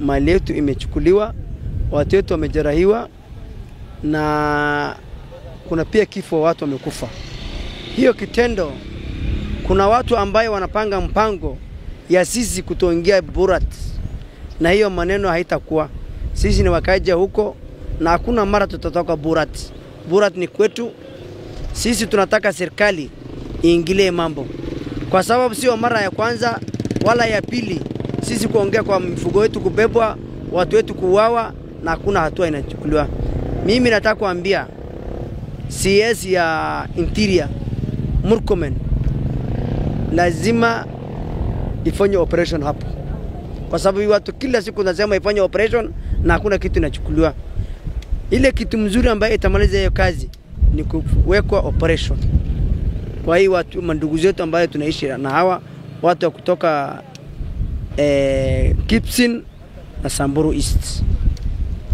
Mali yetu imechukuliwa, watu wetu wamejeruhiwa na kuna pia kifo, watu wamekufa. Hiyo kitendo, kuna watu ambaye wanapanga mpango ya sisi kutoingia Borat, na hiyo maneno haitakuwa. Sisi ni wakaja huko na hakuna mara tutatoka Borat. Borat ni kwetu. Sisi tunataka serikali iingilie mambo, kwa sababu sio mara ya kwanza wala ya pili sisi kuongea kwa mifugo wetu kubebwa, watu wetu kuuawa na hakuna hatua inachukuliwa. Mimi nataka kuambia CS ya Interior Murkomen lazima ifanye operation hapo, kwa sababu watu kila siku nasema ifanye operation na hakuna kitu inachukuliwa. Ile kitu mzuri ambayo itamaliza hiyo kazi ni kuwekwa operation. Kwa hiyo watu mandugu zetu ambayo tunaishi na hawa watu wa kutoka Kipsin na Samburu East,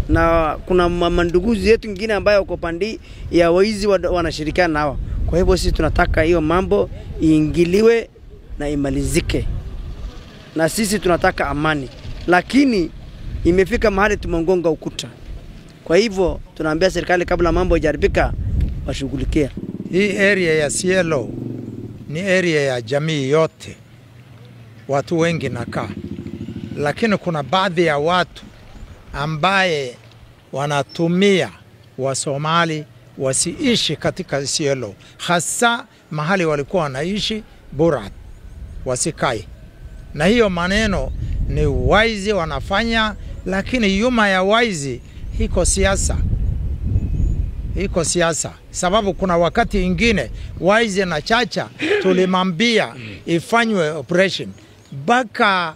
na kuna mandugu zetu wengine ambayo wako pandi ya waizi wanashirikiana na hawa. Kwa hivyo sisi tunataka hiyo mambo iingiliwe na imalizike, na sisi tunataka amani, lakini imefika mahali tumegonga ukuta. Kwa hivyo tunaambia serikali kabla mambo haijaharibika washughulikie. Hii area ya Isiolo ni area ya jamii yote, watu wengi nakaa, lakini kuna baadhi ya watu ambaye wanatumia Wasomali wasiishi katika Isiolo, hasa mahali walikuwa wanaishi Borat, wasikae. Na hiyo maneno ni waizi wanafanya, lakini yuma ya waizi iko siasa. Iko siasa. Sababu kuna wakati ingine waizi na chacha tulimwambia ifanywe operation, baka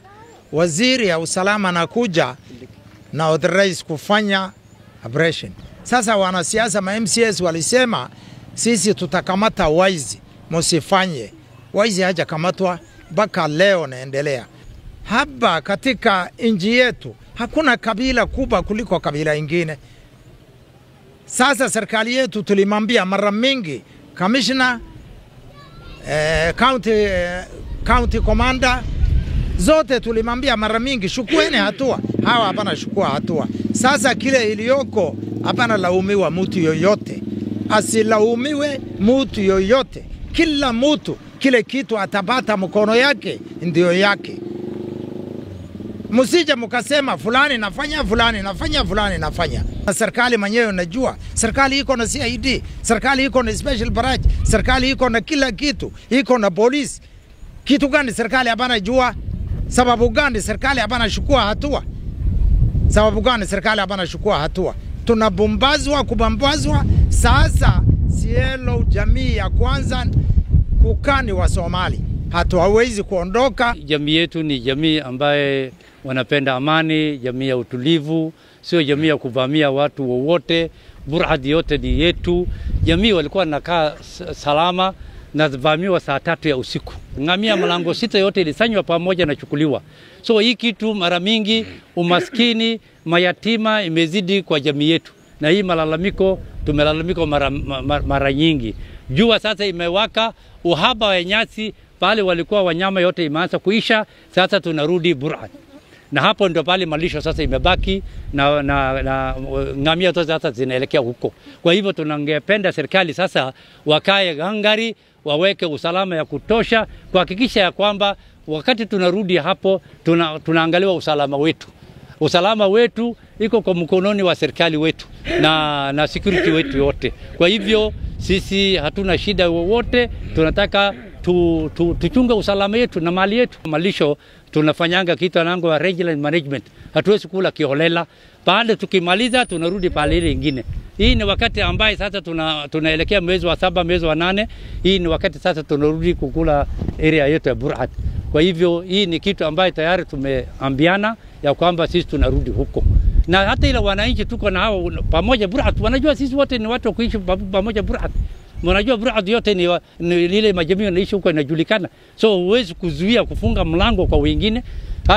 waziri ya usalama nakuja na authorize kufanya operation. Sasa wanasiasa ma MCS walisema sisi tutakamata waizi, msifanye. Waizi hajakamatwa mpaka leo naendelea. Hapa katika nchi yetu hakuna kabila kubwa kuliko kabila ingine. Sasa serikali yetu tulimwambia mara mingi commissioner, county commander, zote tulimwambia mara mingi shukueni hatua. Hawa hapana shukua hatua. Sasa kile iliyoko hapana laumiwa mtu yoyote. Asilaumiwe mtu yoyote. Kila mtu kile kitu atapata mkono yake ndio yake. Msije mkasema fulani nafanya, fulani nafanya, fulani nafanya. Serikali mwenyewe unajua, serikali iko na CID, serikali iko na special branch, serikali iko na kila kitu, iko na polisi. Kitu gani serikali hapana jua? Sababu gani serikali hapana chukua hatua? Sababu gani serikali hapana chukua hatua? Tunabombazwa, kubambazwa. Sasa Isiolo jamii ya kwanza kukani wa Somali, hatuwezi kuondoka. Jamii yetu ni jamii ambaye wanapenda amani, jamii ya utulivu, sio jamii ya kuvamia watu wowote. Burhad yote ni yetu. Jamii walikuwa nakaa salama na vamiwa saa 3 ya usiku. Ngamia mlango 6 yote ilisanywa pamoja na chukuliwa. So hii kitu mara mingi umaskini, mayatima imezidi kwa jamii yetu. Na hii malalamiko tumelalamika mara nyingi. Jua sasa imewaka, uhaba wa nyasi pale walikuwa wanyama yote imeanza kuisha, sasa tunarudi Burhad. Na hapo ndio pale malisho sasa imebaki na ngamia zote sasa zinaelekea huko. Kwa hivyo tunangependa serikali sasa wakae gangari, waweke usalama ya kutosha, kuhakikisha ya kwamba wakati tunarudi hapo tunaangaliwa usalama wetu. Usalama wetu iko kwa mkononi wa serikali wetu na security wetu yote. Kwa hivyo sisi hatuna shida wowote, tunataka tuchunge usalama yetu na mali yetu. Malisho tunafanyanga kitu anango wa rangeland management. Hatuwezi kula kiholela. Baada tukimaliza tunarudi pale ile nyingine. Hii ni wakati ambaye sasa tunaelekea mwezi wa 7, mwezi wa 8. Hii ni wakati sasa tunarudi kukula area yetu ya Burhad. Kwa hivyo hii ni kitu ambaye tayari tumeambiana ya kwamba sisi tunarudi huko. Na hata ile wananchi tuko na hao pamoja Burhad, wanajua sisi wote ni watu kuishi pamoja Burhad. Mnajua Burhad yote ni ile majamii wanaishi huko inajulikana. So huwezi kuzuia kufunga mlango kwa wengine.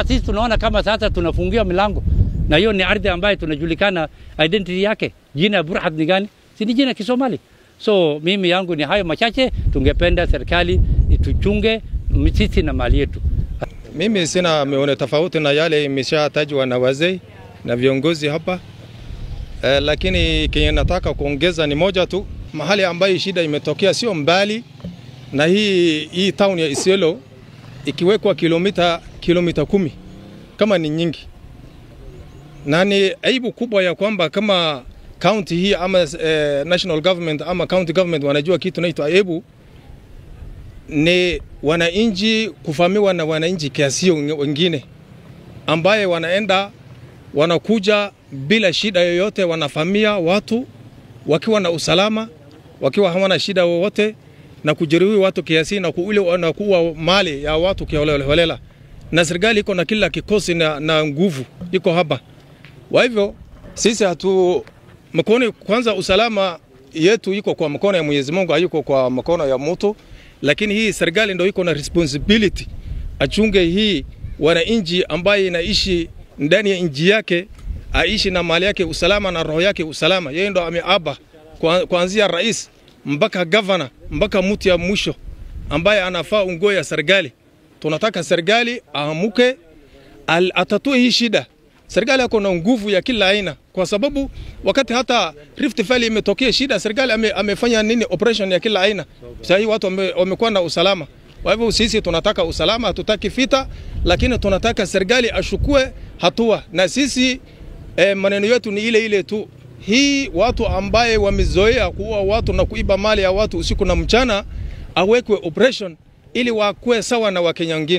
Sisi tunaona kama sasa tunafungia milango. Na hiyo ni ardhi ambayo tunajulikana identity yake. Jina Burhad ni gani? Si ni jina Kisomali. So mimi yangu ni hayo machache, tungependa serikali ituchunge sisi na mali yetu. Mimi sina maoni tofauti na yale imeshatajwa na wazee na viongozi hapa. Lakini kenye nataka kuongeza ni moja tu, mahali ambayo shida imetokea sio mbali na hii town ya Isiolo, ikiwekwa kilomita 10 kama ni nyingi. Na ni aibu kubwa ya kwamba kama county hii ama national government ama county government wanajua kitu inaitwa aibu, ni wananchi kufamiwa na wananchi kiasi wengine ambaye wanaenda wanakuja bila shida yoyote, wanafamia watu wakiwa na usalama, wakiwa hawana shida wowote, na kujeruhi watu kiasi na kuule na kuua mali ya watu kiholela. Na serikali iko na kila kikosi na nguvu iko hapa. Kwa hivyo sisi hatu mkono, kwanza usalama yetu iko kwa mkono ya Mwenyezi Mungu, hayuko kwa mkono ya mtu. Lakini hii serikali ndio iko na responsibility achunge hii wananchi ambaye inaishi ndani ya nchi yake, aishi na mali yake usalama na roho yake usalama. Yeye ndo ameaba kuanzia rais mpaka governor mpaka mtu ya mwisho ambaye anafaa ungo ya serikali. Tunataka serikali aamuke, atatue hii shida. Serikali yako na nguvu ya kila aina, kwa sababu wakati hata Rift Valley imetokea shida, serikali amefanya nini operation ya kila aina. Sasa hii watu wamekuwa na usalama. Kwa hivyo sisi tunataka usalama, hatutaki vita, lakini tunataka serikali ashukue hatua. Na sisi maneno yetu ni ile ile tu. Hii watu ambaye wamezoea kuua watu na kuiba mali ya watu usiku na mchana, awekwe operation ili wakuwe sawa na Wakenya wengine.